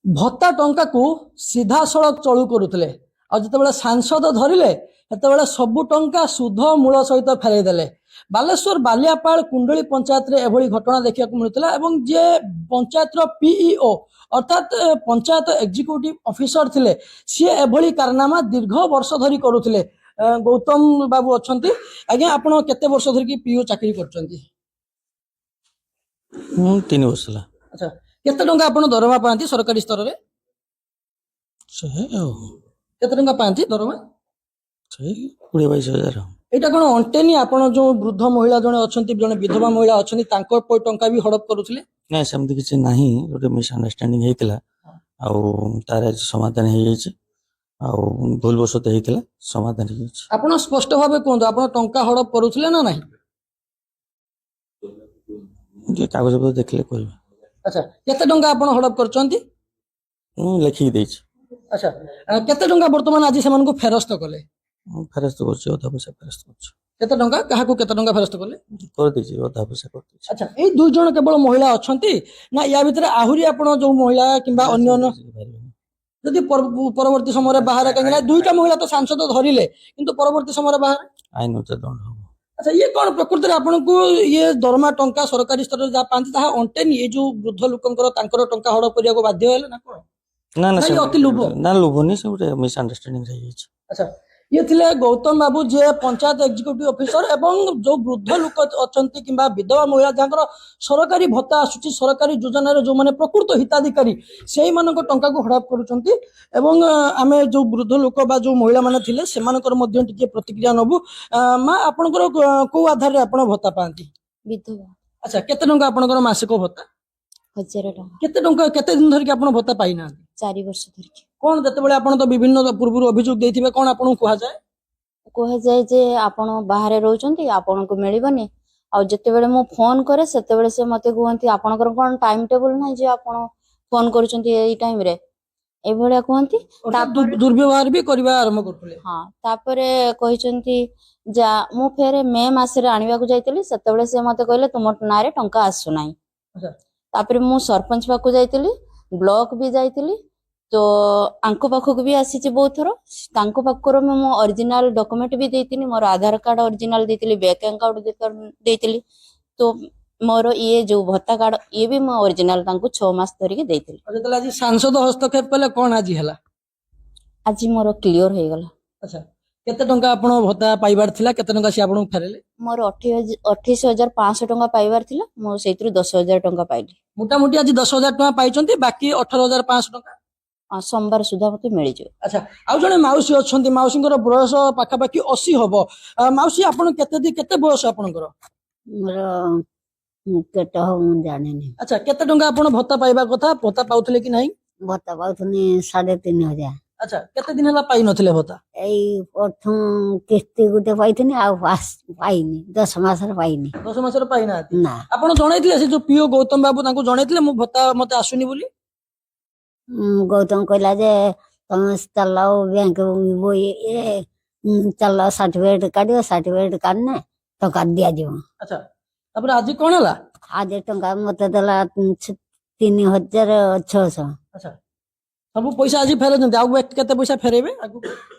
ଭତ୍ତା ଟଙ୍କାକୁ ସିଧାସଳଖ ଚଳୁ କରୁଥିଲେ। ଆଉ ଯେତେବେଳେ ସାଂସଦ ଧରିଲେ, ସେତେବେଳେ ସବୁ ଟଙ୍କା ସୁଧ ମୂଳ ସହିତ ଫେରାଇ ଦେଲେ। ବାଲେଶ୍ୱର ବାଲିଆପାଳ କୁଣ୍ଡଳି ପଞ୍ଚାୟତରେ ଏଭଳି ଘଟଣା ଦେଖିବାକୁ ମିଳୁଥିଲା ଏବଂ ଯିଏ ପଞ୍ଚାୟତର ପିଇଓ ଅର୍ଥାତ୍ ପଞ୍ଚାୟତ ଏକ୍ଜିକ୍ୟୁଟିଭ ଅଫିସର ଥିଲେ, ସିଏ ଏଭଳି କାରନାମା ଦୀର୍ଘ ବର୍ଷ ଧରି କରୁଥିଲେ। ଗୌତମ ବାବୁ ଅଛନ୍ତି। ଆଜ୍ଞା, ଆପଣ କେତେ ବର୍ଷ ଧରିକି ପିଇଓ ଚାକିରି କରୁଛନ୍ତି? ମୁଁ 3 ବର୍ଷ ହେଲା। ଆଚ୍ଛା, କେତେ ଟଙ୍କା ଆପଣ ଦରମା ପାଆନ୍ତି ସରକାରୀ ସ୍ତରରେ? ସେ ଆଉ କେତେ ଟଙ୍କା ପାଆନ୍ତି ଦରମା? ସେଇ 20-22 ହଜାର। ଏଇଟା କଣ ଅଣ୍ଟେନି? ଆପଣ ଯୋଉ ବୃଦ୍ଧ ମହିଳା ଜଣେ ଅଛନ୍ତି, ଜଣେ ବିଧବା ମହିଳା ଅଛନ୍ତି, ତାଙ୍କ ଟଙ୍କା ବି ହଡପ କରୁଥିଲେ? ନାଇଁ, ସେମିତି କିଛି ନାହିଁ। ଗୋଟେ ମିସ୍ଅଣ୍ଡରଷ୍ଟାଣ୍ଡିଂ ହେଇଥିଲା ଆଉ ତାର ଆଜି ସମାଧାନ ହେଇଯାଇଛି। ଆଉ ଭୁଲବଶତଃ ହେଇଥିଲା, ସମାଧାନ ହେଇଯାଇଛି। ଆପଣ ସ୍ପଷ୍ଟ ଭାବେ କୁହନ୍ତୁ, ଆପଣ ଟଙ୍କା ହଡପ କରୁଥିଲେ ନା ନାହିଁ? ଟିକେ କାଗଜପତ୍ର ଦେଖିଲେ କହିବି। ଆଚ୍ଛା, କେତେ ଟଙ୍କା ଆପଣ ହଡପ କରିଛନ୍ତି? ମୁଁ ଲେଖିକି ଦେଇଛି। ଆଚ୍ଛା, କେତେ ଟଙ୍କା ବର୍ତ୍ତମାନ ଆଜି ସେମାନଙ୍କୁ ଫେରସ୍ତ କଲେ? ମୁଁ ଫେରସ୍ତ କରୁଛି, ଅଧା ପଇସା ଫେରସ୍ତ କରୁଛି। କେତେ ଟଙ୍କା, କାହାକୁ କେତେ ଟଙ୍କା ଫେରସ୍ତ କଲେ? କରିଦେଇଛି, ଅଧା ପଇସା କରିଦେଇଛି। ଆଚ୍ଛା, ଏଇ ଦୁଇ ଜଣ କେବଳ ମହିଳା ଅଛନ୍ତି ନା ୟା ଭିତରେ ଆହୁରି ଆପଣ ଯୋଉ ମହିଳା କିମ୍ବା ଅନ୍ୟ ଅନ୍ୟ ପାରିବେନି। ଯଦି ପରବର୍ତ୍ତୀ ସମୟରେ ବାହାରେ, କାହିଁକି ନା ଦୁଇଟା ମହିଳା ତ ସାଂସଦ ଧରିଲେ, କିନ୍ତୁ ପରବର୍ତ୍ତୀ ସମୟରେ ବାହାରେ ଆଇନ ଅନୁସାରେ ଦଣ୍ଡ ହବ। ଆଚ୍ଛା, ଇଏ କଣ ପ୍ରକୃତରେ ଆପଣଙ୍କୁ ଇଏ ଦରମା ଟଙ୍କା ସରକାରୀ ସ୍ତରରେ ଯାହା ପାଆନ୍ତି ତାହା ଅଣ୍ଟେନି? ଏଇ ଯୋଉ ବୃଦ୍ଧ ଲୋକଙ୍କର ତାଙ୍କର ଟଙ୍କା ହଡପ କରିବାକୁ ବାଧ୍ୟ ହେଲେ ନା କଣ? ନା ନା। ନା, ଇଏ ସେମିତି ଅତି ଲୋଭ? ନା, ଲୋଭ ନି, ସେ ଗୋଟେ ମିସ୍ଅଣ୍ଡରଷ୍ଟାଣ୍ଡିଂ ହେଇଯାଇଛି। ଆଚ୍ଛା, ଇଏ ଥିଲେ ଗୌତମ ବାବୁ, ଯିଏ ପଞ୍ଚାୟତ ଏକ୍ଜିକ୍ୟୁଟିଭ ଅଫିସର ଏବଂ ଯୋଉ ବୃଦ୍ଧ ଲୋକ ଅଛନ୍ତି କିମ୍ବା ବିଧବା ମହିଳା, ଯାହାଙ୍କର ସରକାରୀ ଭତ୍ତା ଆସୁଛି, ସରକାରୀ ଯୋଜନାରେ ଯୋଉମାନେ ପ୍ରକୃତ ହିତାଧିକାରୀ, ସେଇମାନଙ୍କ ଟଙ୍କାକୁ ହଡପ କରୁଛନ୍ତି। ଏବଂ ଆମେ ଯୋଉ ବୃଦ୍ଧ ଲୋକ ବା ଯୋଉ ମହିଳାମାନେ ଥିଲେ, ସେମାନଙ୍କର ମଧ୍ୟ ଟିକେ ପ୍ରତିକ୍ରିୟା ନବୁ। ମା, ଆପଣଙ୍କର କୋଉ ଆଧାରରେ ଆପଣ ଭତ୍ତା ପାଆନ୍ତି? ବିଧବା। ଆଚ୍ଛା, କେତେ ଟଙ୍କା ଆପଣଙ୍କର ମାସିକ ଭତ୍ତା? 1000 ଟଙ୍କା। କେତେ ଟଙ୍କା, କେତେ ଦିନ ଧରିକି ଆପଣ ଭତ୍ତା ପାଇନାହାନ୍ତି? 4 ବର୍ଷ ଧରିକି। କଣ, ଯେତେବେଳେ ଆପଣ ତ ବିଭିନ୍ନ ପୂର୍ବରୁ ଅଭିଯୋଗ ଦେଇଥିବେ, କଣ ଆପଣଙ୍କୁ କୁହାଯାଏ? କୁହାଯାଏ ଯେ ଆପଣ ବାହାରେ ରହୁଛନ୍ତି, ଆପଣଙ୍କୁ ମିଳିବନି। ଆଉ ଯେତେବେଳେ ମୁଁ ଫୋନ କରେ, ସେତେବେଳେ ସେ ମତେ କୁହନ୍ତି, ଆପଣଙ୍କର କଣ ଟାଇମ ଟେବୁଲ ନାହିଁ ଯେ ଆପଣ ଫୋନ କରୁଛନ୍ତି ଏଇ ଟାଇମ ରେ? ଏଇଭଳିଆ କୁହନ୍ତି। ଅର୍ଥାତ୍ ଦୁର୍ବ୍ୟବହାର ବି କରିବା ଆରମ୍ଭ କରୁଥିଲେ। ହଁ, ତାପରେ କହିଛନ୍ତି ଯା, ମୁଁ ଫେରେ ମେ ମାସରେ ଆଣିବାକୁ ଯାଇଥିଲି, ସେତେବେଳେ ସେ ମତେ କହିଲେ ତୁମ ନାଁରେ ଟଙ୍କା ଆସୁନାହିଁ। ତାପରେ ମୁଁ ସରପଞ୍ଚ ପାଖକୁ ଯାଇଥିଲି, ବ୍ଲକ ବି ଯାଇଥିଲି, ତ ଆଙ୍କ ପାଖକୁ ବି ଆସିଛି ବହୁତ ଥର। ତାଙ୍କ ପାଖରୁ ମୁଁ ଅରିଜିନାଲ ଡକୁମେଣ୍ଟ ବି ଦେଇଥିଲି, ମୋର ଆଧାର କାର୍ଡ ଅରିଜିନାଲ ଦେଇଥିଲି, ବ୍ୟାଙ୍କ ଆକାଉଣ୍ଟ ଦେଇଥିଲି, ତ ମୋର ଇଏ ଯୋଉ ଭତ୍ତା କାର୍ଡ, ଇଏ ବି ମୁଁ ଅରିଜିନାଲ ତାଙ୍କୁ 6 ମାସ ଧରିକି ଦେଇଥିଲି। ଆଉ ଯେତେବେଳେ ଆଜି ସାଂସଦ ହସ୍ତକ୍ଷେପ କଲେ, କଣ ଆଜି ହେଲା? ଆଜି ମୋର କ୍ଲିୟର ହେଇଗଲା। ଆଚ୍ଛା, କେତେ ଟଙ୍କା ଆପଣ ଭତ୍ତା ପାଇବାର ଥିଲା? କେତେ ଟଙ୍କା ସେ ଆପଣଙ୍କୁ ଫେରେଇଲେ? ମୋର 28,500 ଟଙ୍କା ପାଇବାର ଥିଲା, ମୁଁ ସେଇଥିରୁ 10,000 ଟଙ୍କା ପାଇଲି। ମୋଟାମୋଟି ଆଜି 10,000 ଟଙ୍କା ପାଇଛନ୍ତି, ବାକି 18,500 ଟଙ୍କା? ସୋମବାର ସୁଦ୍ଧା ମତେ ମିଳିଯିବ। ଆଚ୍ଛା, ଆଉ ଜଣେ ମାଉସୀ ଅଛନ୍ତି। ମାଉସୀଙ୍କର ବୟସ ପାଖାପାଖି 80 ହବ। ମାଉସୀ, ଆପଣ କେତେ ବୟସ ଆପଣଙ୍କର? ମୋର କେତେ ହବ ମୁଁ ଜାଣିନି। ଆଚ୍ଛା, କେତେ ଟଙ୍କା ଆପଣ ଭତ୍ତା ପାଇବା କଥା? ଭତ୍ତା ପାଉଥିଲେ କି ନାହିଁ? ଭତ୍ତା ପାଉଥିଲି 3500। ଆଚ୍ଛା, କେତେ ଦିନ ହେଲା ପାଇନଥିଲେ ଭତ୍ତା? ଏଇ ପ୍ରଥମ କିସ୍ତି ଗୋଟେ ପାଇଥିଲି, ଆଉ ପାଇନି, 10 ମାସର ପାଇନି। 10 ମାସର ପାଇନାହାନ୍ତି? ନା। ଆପଣ ଜଣେଇଥିଲେ, ସେ ଯୋଉ ପିଓ ଗୌତମ ବାବୁ, ତାଙ୍କୁ ଜଣେଇଥିଲେ ମୁଁ ଭତ୍ତା ମତେ ଆସୁନି ବୋଲି? ଗୌତମ କହିଲା ଯେ ତମେ ଚାଲ ବ୍ୟାଙ୍କ ବହି ଇଏ ଚାଲ, ସାର୍ଟିଫିକେଟ କାଢିବ, ସାର୍ଟିଫିକେଟ କାଢିନେ ଟଙ୍କା ଦିଆଯିବ। ଆଚ୍ଛା, ତାପରେ ଆଜି କଣ ହେଲା? ଆଜି ଟଙ୍କା ମତେ ଦେଲା 3600। ଆଚ୍ଛା, ସବୁ ପଇସା ଆଜି ଫେରେଇଛନ୍ତି। ଆଉ କେତେ ପଇସା ଫେରେଇବେ ଆଗକୁ?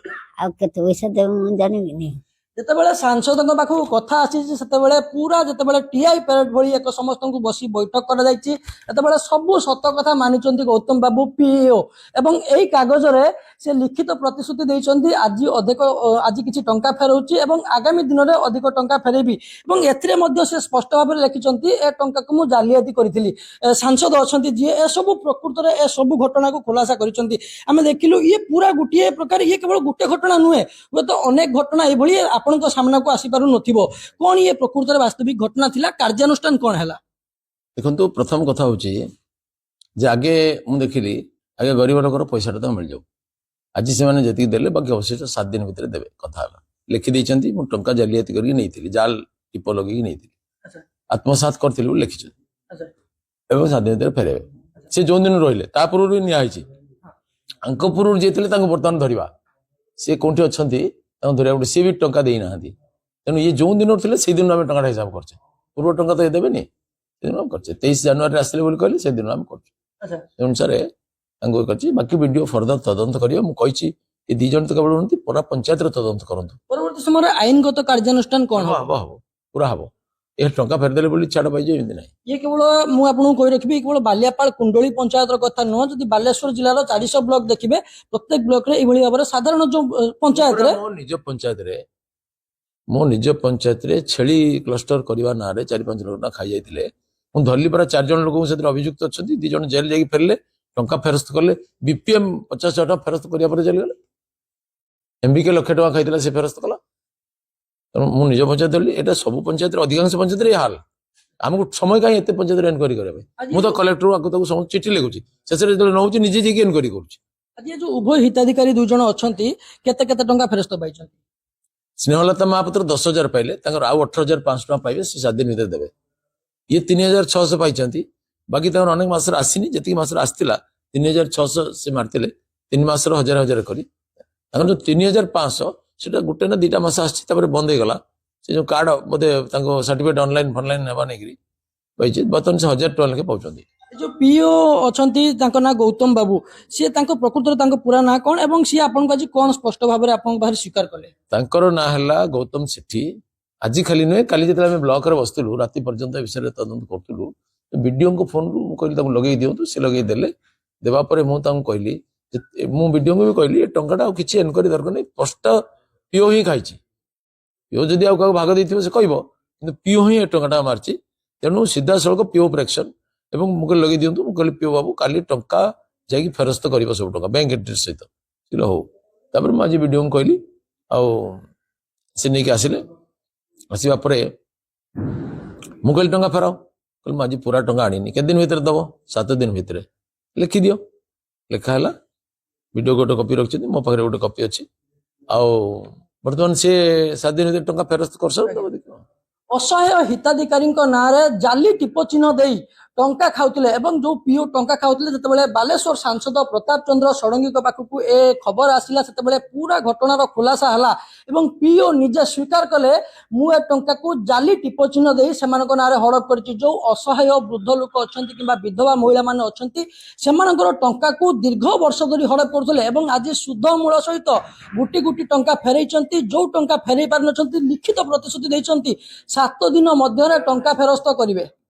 ଆଉ କେତେ ପଇସା ଦେବେ ମୁଁ ଜାଣିବିନି। ଯେତେବେଳେ ସାଂସଦଙ୍କ ପାଖକୁ କଥା ଆସିଛି, ସେତେବେଳେ ପୁରା ଯେତେବେଳେ ଟିଆଇ ପ୍ୟାରେଡ ଭଳି ଏକ ସମସ୍ତଙ୍କୁ ବସି ବୈଠକ କରାଯାଇଛି, ସେତେବେଳେ ସବୁ ସତ କଥା ମାନିଛନ୍ତି ଗୌତମ ବାବୁ ପିଇଓ ଏବଂ ଏଇ କାଗଜରେ ସେ ଲିଖିତ ପ୍ରତିଶ୍ରୁତି ଦେଇଛନ୍ତି, ଆଜି ଅଧିକ ଆଜି କିଛି ଟଙ୍କା ଫେରଉଛି ଏବଂ ଆଗାମୀ ଦିନରେ ଅଧିକ ଟଙ୍କା ଫେରେଇବି। ଏବଂ ଏଥିରେ ମଧ୍ୟ ସେ ସ୍ପଷ୍ଟ ଭାବରେ ଲେଖିଛନ୍ତି, ଏ ଟଙ୍କାକୁ ମୁଁ ଜାଲିଆତି କରିଥିଲି। ସାଂସଦ ଅଛନ୍ତି ଯିଏ ଏସବୁ ପ୍ରକୃତରେ ଏସବୁ ଘଟଣାକୁ ଖୁଲାସା କରିଛନ୍ତି। ଆମେ ଦେଖିଲୁ, ଇଏ ପୁରା ଗୋଟିଏ ପ୍ରକାର, ଇଏ କେବଳ ଗୋଟେ ଘଟଣା ନୁହେଁ, ହୁଏତ ଅନେକ ଘଟଣା ଏଇଭଳି ଆପଣଙ୍କ ସାମ୍ନାକୁ ଆସିପାରୁନଥିବ। କଣ ଇଏ ପ୍ରକୃତରେ ବାସ୍ତବିକ ଘଟଣା ଥିଲା? କାର୍ଯ୍ୟାନୁଷ୍ଠାନ କଣ ହେଲା? ଦେଖନ୍ତୁ, ପ୍ରଥମ କଥା ହଉଛି ଯେ ଆଗେ ମୁଁ ଦେଖିଲି, ଆଗେ ଗରିବ ଲୋକର ପଇସାଟା ତ ମିଳିଯାଉ। ଆଜି ସେମାନେ ଯେତିକି ଦେଲେ, ବାକି ଅବଶିଷ୍ଟ 7 ଦିନ ଭିତରେ ଦେବେ କଥା ହେଲା। ଲେଖି ଦେଇଛନ୍ତି, ମୁଁ ଟଙ୍କା ଜାଲିଆତି କରିକି ନେଇଥିଲି, ଜାଲ ଟିପ ଲଗେଇକି ନେଇଥିଲି, ଆତ୍ମସାତ କରିଥିଲି ବୋଲି ଲେଖିଛନ୍ତି ଏବଂ 7 ଦିନ ଭିତରେ ଫେରେଇବେ। ସେ ଯୋଉ ଦିନ ରହିଲେ, ତା ପୂର୍ବରୁ ବି ନିଆ ହେଇଛି। ଆଙ୍କ ପୂର୍ବରୁ ଯିଏ ଥିଲେ, ତାଙ୍କୁ ବର୍ତ୍ତମାନ ଧରିବା। ସେ କୋଉଠି ଅଛନ୍ତି, ତାଙ୍କୁ ଧରିବାକୁ। ସିଏ ବି ଟଙ୍କା ଦେଇନାହାନ୍ତି। ତେଣୁ ଇଏ ଯୋଉ ଦିନରୁ ଥିଲେ, ସେଇ ଦିନ ଆମେ ଟଙ୍କାଟା ହିସାବ କରୁଛେ। ପୂର୍ବ ଟଙ୍କା ତ ଇଏ ଦେବେନି। ସେଦିନ ଆମେ କରୁଛେ। 23 ଜାନୁଆରୀରେ ଆସିଲେ ବୋଲି କହିଲେ, ସେଦିନ ଆମେ କରୁଛୁ। ସେ ଅନୁସାରେ ତାଙ୍କୁ କରିଛି। ବାକି ଭିଡ଼ିଓ ଫର୍ଦର ତଦନ୍ତ କରିବ। ମୁଁ କହିଛି ଏ ଦି ଜଣ ତ କେବଳ ନୁହନ୍ତି, ପୁରା ପଞ୍ଚାୟତର ତଦନ୍ତ କରନ୍ତୁ। ପରବର୍ତ୍ତୀ ସମୟରେ ଆଇନଗତ କାର୍ଯ୍ୟାନୁଷ୍ଠାନ କଣ ହବ ହବ? ହବ ହବ, ପୁରା ହବ। ଏ ଟଙ୍କା ଫେରିଦେଲେ ବୋଲି ଛାଡ଼ ପାଇଯିବ ଏମିତି ନାହିଁ। ଇଏ କେବଳ, ମୁଁ ଆପଣଙ୍କୁ କହି ରଖିବି, କେବଳ ବାଲିଆପାଳ କୁଣ୍ଡଳୀ ପଞ୍ଚାୟତର କଥା ନୁହଁ। ଯଦି ବାଲେଶ୍ୱର ଜିଲ୍ଲାର 400 ବ୍ଲକ ଦେଖିବେ, ପ୍ରତ୍ୟେକ ବ୍ଲକରେ ଏଇଭଳି ଭାବରେ ସାଧାରଣ ଯୋଉ ପଞ୍ଚାୟତରେ ମୋ ନିଜ ପଞ୍ଚାୟତରେ ଛେଳି କ୍ଲଷ୍ଟର କରିବା ନାଁରେ 4-5 ଲୋକ ଟଙ୍କା ଖାଇଯାଇଥିଲେ। ମୁଁ ଧରିଲି ପରା 4 ଜଣ ଲୋକଙ୍କୁ, ସେଥିରେ ଅଭିଯୁକ୍ତ ଅଛନ୍ତି। 2 ଜଣ ଜେଲ ଯାଇକି ଫେରିଲେ, ଟଙ୍କା ଫେରସ୍ତ କଲେ। ବିପିଏମ୍ 50,000 ଟଙ୍କା ଫେରସ୍ତ କରିବା ପରେ ଜେଲ ଗଲେ। ଏମବିକେ ଲକ୍ଷେ ଟଙ୍କା ଖାଇଥିଲା, ସେ ଫେରସ୍ତ କଲା। ତେଣୁ ମୁଁ ନିଜ ପଞ୍ଚାୟତ ଧରିଲି। ଏଇଟା ସବୁ ପଞ୍ଚାୟତରେ, ଅଧିକାଂଶ ପଞ୍ଚାୟତରେ ଏ ହାଲ। ଆମକୁ ସମୟ କାହିଁ ଏତେ ପଞ୍ଚାୟତରେ ଏନକ୍ୱାରି କରିବା ପାଇଁ? ମୁଁ ତ କଲେକ୍ଟର ଆକୁ ତାକୁ ସମସ୍ତ ଚିଠି ଲେଖୁଛି, ଶେଷରେ ଯେତେବେଳେ ନ ହଉଛି ନିଜେ ଯାଇକି ଏନକ୍ୱାରି କରୁଛି। ଆଜି ଏ ଯୋଉ ଉଭୟ ହିତାଧିକାରୀ 2 ଜଣ ଅଛନ୍ତି, କେତେ କେତେ ଟଙ୍କା ଫେରସ୍ତ ପାଇଛନ୍ତି? ସ୍ନେହଲତା ମହାପାତ୍ର 10,000 ପାଇଲେ। ତାଙ୍କର ଆଉ 18,500 ଟଙ୍କା ପାଇବେ, ସେ 7 ଦିନ ଭିତରେ ଦେବେ। ଇଏ 3,600 ପାଇଛନ୍ତି। ବାକି ତାଙ୍କର ଅନେକ ମାସରେ ଆସିନି। ଯେତିକି ମାସରେ ଆସିଥିଲା 3,600 ସେ ମାରିଥିଲେ, 3 ମାସର ହଜାର ହଜାର କରି। ତାଙ୍କର ଯୋଉ 3,500, ସେଟା ଗୋଟେ ନା ଦିଟା ମାସ ଆସିଛି, ତାପରେ ବନ୍ଦ ହେଇଗଲା। ସେ ଯୋଉ କାର୍ଡ ବୋଧେ ତାଙ୍କ ସାର୍ଟିଫିକେଟ ଅନଲାଇନ ଫନଲାଇନ ହେବା ନେଇକିରି ପାଇଛି। ବର୍ତ୍ତମାନ ସେ 1000 ଟଙ୍କା ଲେଖେ ପାଉଛନ୍ତି। ଏ ଯୋଉ ପିଓ ଅଛନ୍ତି, ତାଙ୍କ ନାଁ ଗୌତମ ବାବୁ। ସିଏ ତାଙ୍କ ପ୍ରକୃତରେ ତାଙ୍କ ପୁରା ନାଁ କଣ ଏବଂ ସିଏ ଆପଣଙ୍କୁ ଆଜି କଣ ସ୍ପଷ୍ଟ ଭାବରେ ଆପଣଙ୍କ ପାଖରେ ସ୍ୱୀକାର କଲେ? ତାଙ୍କର ନାଁ ହେଲା ଗୌତମ ସେଠୀ। ଆଜି ଖାଲି ନୁହେଁ, କାଲି ଯେତେବେଳେ ଆମେ ବ୍ଲକରେ ବସିଥିଲୁ, ରାତି ପର୍ଯ୍ୟନ୍ତ ଏ ବିଷୟରେ ତଦନ୍ତ କରୁଥିଲୁ, ବିଡିଓଙ୍କ ଫୋନରୁ ମୁଁ କହିଲି ତାଙ୍କୁ ଲଗେଇ ଦିଅନ୍ତୁ। ସେ ଲଗେଇ ଦେଲେ। ଦେବା ପରେ ମୁଁ ତାଙ୍କୁ କହିଲି ଯେ, ମୁଁ ବିଡିଓଙ୍କୁ ବି କହିଲି, ଏ ଟଙ୍କାଟା ଆଉ କିଛି ଏନକ୍ୱାରି ଦରକାର ନାହିଁ, ସ୍ପଷ୍ଟ ପିଓ ହିଁ ଖାଇଛି। ପିଓ ଯଦି ଆଉ କାହାକୁ ଭାଗ ଦେଇଥିବ ସେ କହିବ, କିନ୍ତୁ ପିଓ ହିଁ ଏ ଟଙ୍କାଟା ମାରିଛି। ତେଣୁ ସିଧାସଳଖ ପିଓ ଉପରେ ଆକ୍ସନ। ଏବଂ ମୁଁ କହିଲି ଲଗେଇ ଦିଅନ୍ତୁ। ମୁଁ କହିଲି, ପିଓ ବାବୁ, କାଲି ଟଙ୍କା ଯାଇକି ଫେରସ୍ତ କରିବ, ସବୁ ଟଙ୍କା ବ୍ୟାଙ୍କ ଏଣ୍ଟ୍ରି ସହିତ। ସେ କହିଲେ ହଉ। ତାପରେ ମୁଁ ଆଜି ବିଡିଓଙ୍କୁ କହିଲି ଆଉ ସେ ନେଇକି ଆସିଲେ। ଆସିବା ପରେ ମୁଁ କହିଲି ଟଙ୍କା ଫେରାଅ। କହିଲି ମୁଁ ଆଜି ପୁରା ଟଙ୍କା ଆଣିନି। କେତେ ଦିନ ଭିତରେ ଦବ? 7 ଦିନ ଭିତରେ ଲେଖିଦିଅ। ଲେଖା ହେଲା। ବିଡିଓ ଗୋଟେ କପି ରଖିଛନ୍ତି, ମୋ ପାଖରେ ଗୋଟେ କପି ଅଛି। ଆଉ ବର୍ତ୍ତମାନ ସିଏ 7 ଦିନ ଭିତରେ ଟଙ୍କା ଫେରସ୍ତ କରିସାରୁ, ତାପରେ ଦେଖିବ। ଅସହାୟ ହିତାଧିକାରୀଙ୍କ ନାଁରେ ଜାଲି ଟିପ ଚିହ୍ନ ଦେଇ ଟଙ୍କା ଖାଉଥିଲେ ଏବଂ ଯୋଉ ପିଓ ଟଙ୍କା ଖାଉଥିଲେ, ଯେତେବେଳେ ବାଲେଶ୍ୱର ସାଂସଦ ପ୍ରତାପ ଚନ୍ଦ୍ର ଷଡ଼ଙ୍ଗୀଙ୍କ ପାଖକୁ ଏ ଖବର ଆସିଲା, ସେତେବେଳେ ପୁରା ଘଟଣାର ଖୁଲାସା ହେଲା ଏବଂ ପିଓ ନିଜେ ସ୍ୱୀକାର କଲେ, ମୁଁ ଏ ଟଙ୍କାକୁ ଜାଲି ଟିପ ଚିହ୍ନ ଦେଇ ସେମାନଙ୍କ ନାଁରେ ହଡପ କରିଛି। ଯୋଉ ଅସହାୟ ବୃଦ୍ଧ ଲୋକ ଅଛନ୍ତି କିମ୍ବା ବିଧବା ମହିଳାମାନେ ଅଛନ୍ତି, ସେମାନଙ୍କର ଟଙ୍କାକୁ ଦୀର୍ଘ ବର୍ଷ ଧରି ହଡପ କରୁଥିଲେ ଏବଂ ଆଜି ସୁଧ ମୂଳ ସହିତ ଗୁଟି ଗୁଟି ଟଙ୍କା ଫେରେଇଛନ୍ତି। ଯୋଉ ଟଙ୍କା ଫେରେଇ ପାରିନଛନ୍ତି, ଲିଖିତ ପ୍ରତିଶ୍ରୁତି ଦେଇଛନ୍ତି 7 ଦିନ ମଧ୍ୟରେ ଟଙ୍କା ଫେରସ୍ତ କରିବେ।